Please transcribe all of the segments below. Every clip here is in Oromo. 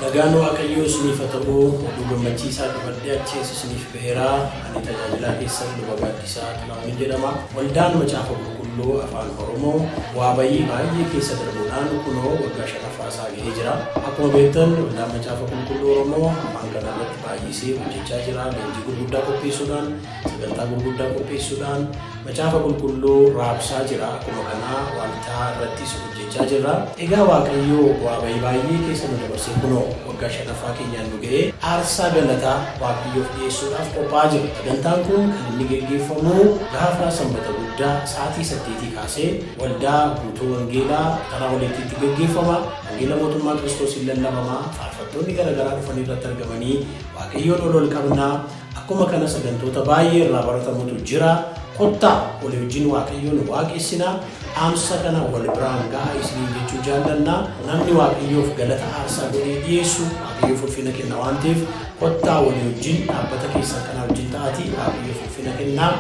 Nagaan Waaqayyoo isiniif haa ta'u. Oduu gammachiisaa qabadhee achi as isiniif baheeraa. Ani tajaajilaa keessan Luba Gaaddisaa Xilahuun jedhama. Waldaan Macaafa Qulqulluu Afaan Oromoo waa bayii baay'ee keessa darbuudhaan kunoo waggaa shanaffaa isaa gahee jira. Akkuma beektan Waldaan Macaafa Qulqulluu Oromoo afaan kana irratti baay'isee hojjechaa jira. Leenjii gurguddaa qopheessuudhaan, sagantaa gurguddaa qopheessuudhaan Macaafa Qulqulluu raabsaa jira. Akkuma kanaa waaltaa irrattis hojjechaa jirra. Egaa Waaqayyoo waa bayii baay'ee keessa nu dabarsee kunoo waggaa shanaffaa keenyaan nu ga'ee aarsaa galataa Waaqayyoof dhiyeessuudhaaf qophaa'aa jira. Sagantaan kun kan inni geggeeffamu gaafa Sanbata guddaa sa'aatii 8 kaasee waldaa guutuu wangeelaa karaa waliitti geggeeffama. Wangeela mootummaa Kiristoosiin lallabama. Faarfattoonni garaagaraa dhufanii irratti argamanii Waaqayyoon ol ol qabnaa. Akkuma kana sagantoota baay'ee irraa baratamutu jira. Kottaa walii wajjin Waaqayyoon waaqessinaa. Dhaamsa kana wal biraan gahaa isiniin jechuu jaallannaa. Namni Waaqayyoof galata aarsaa godhee dhiyeessu Waaqayyoof ulfina kenna waan ta'eef kottaa walii wajjin dhaabbata keessan kanaa wajjin ta'aatii Waaqayyoof ulfina kennaa.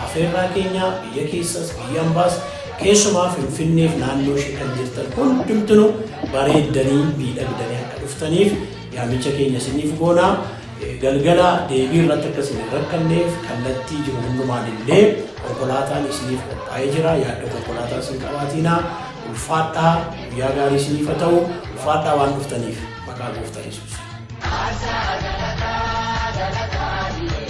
Afeerraa keenya biyya keessas biyya ambaas keessumaa Finfinneef naannoo ishee kan jirtan hundumtinuu bareeddanii miidhagdanii akka dhuftaniif yaamicha keenya isiniif goonaa. Galgala deebii irratti akka isin hin rakkanneef kallattii jiru hundumaan illee konkolaataan isiniif qophaa'ee jira. Yaadda konkolaataa isin qabaatinaa. Ulfaadhaa, guyyaa gaarii isiniif haa ta'u. Ulfaadhaa waan dhuftaniif maqaa Gooftaa Yesuus. Aarsaa galataa galataa.